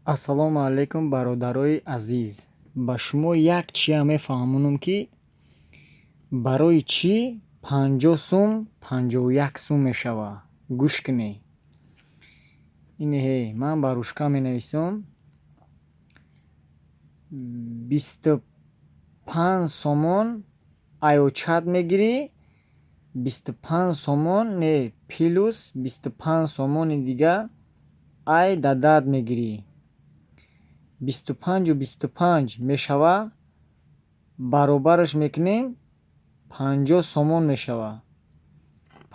Ассалому алайкум, бародарои азиз. Ба шумо як чия мефаҳмонам, ки барои чӣ 50 сум 51 сум мешавад. Гӯш кунед. Инеҳе, ман ба ручка менависам. 25 сомон ай очат мегирӣ, 25 сомон не, плюс 25 сомони дига ай дадат мегирӣ. 25-у 25 мешавад, баробараш мекунем, 50 сомон мешавад.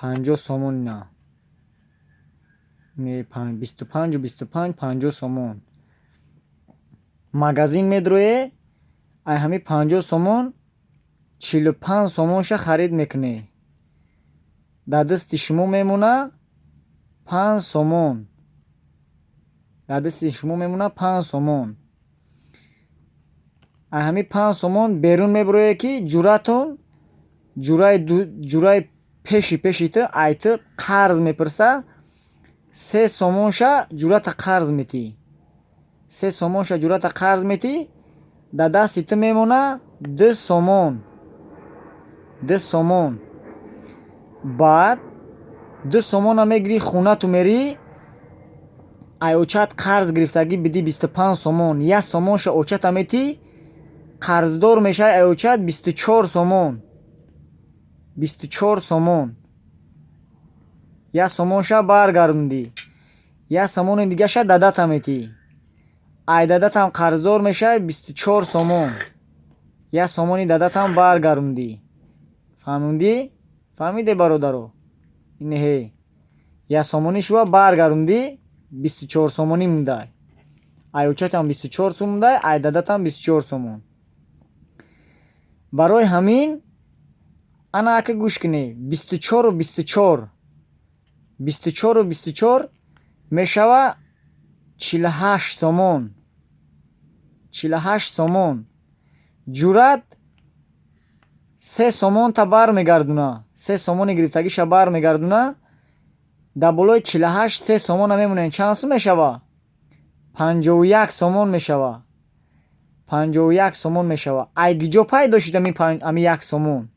50 сомон ина. Не, 25-у 25 50 сомон. Магазин медроӣ, ай ҳамин 50 сомон 45 сомонша харид мекунӣ. Дар дасти шумо мемонад 5 сомон. Дар дасти шумо мемонад 5 сомон. Ай ҳамин 5 сомон берун мебироед, ки ҷуръатон ҷураи пеши пеши ту ай ту қарз мепурса, 3 сомонша ҷуръата қарз метиҳӣ. 3 сомонша ҷуръата қарз метиҳӣ, дар дасти ту мемонад 2 сомон. 2 сомон. Баъд 2 сомона мегирӣ, хонату мерӣ, ай очат қарз гирифтагӣ бидӣ 25 сомон, 1 сомонша очата метиҳӣ, қарздор мешавӣ ай очат 24 сомон. 24 сомон. 1 сомонша баргардондӣ. 1 сомони дигаша дадата метиҳӣ. Ай дадатам қарздор мешавӣ 24 сомон. 1 сомони дадатам баргардондӣ. Фаҳмидӣ? Фаҳмиде, бародаро? Инеҳе. 1 сомонӣ шува баргардондӣ, 24 сомонӣ мондай. Ай очатам 24 сум мондай, ай дадатам 24 сомон. Барои ҳамин ана ака, гӯш кунед: 24-у 24, 24-у 24 мешавад 48 сомон. 48 сомон. Ҷуръат 3 сомонта бармегардона, 3 сомони гирифтагиша бармегардона. Дар болои 48 3 сомона мемонем, чанд сум мешавад? 51 сомон мешавад. 51 сомон мешавад. Ай киҷо пайдо шуд ҳамин 1 сомон?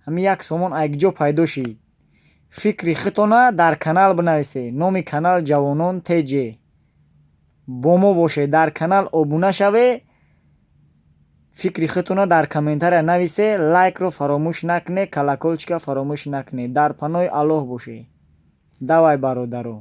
Ҳамин 1 сомон ай киҷо пайдо шид? Фикри худтона дар канал бинависед. Номи канал «Ҷавонон Тҷ». Бо мо бошед, дар канал обуна шавед, фикри худтона дар комментария нависед, лайкро фаромӯш накунед, колокольчика фаромӯш накунед. Дар паноҳи Аллоҳ бошед. Давай, бародаро.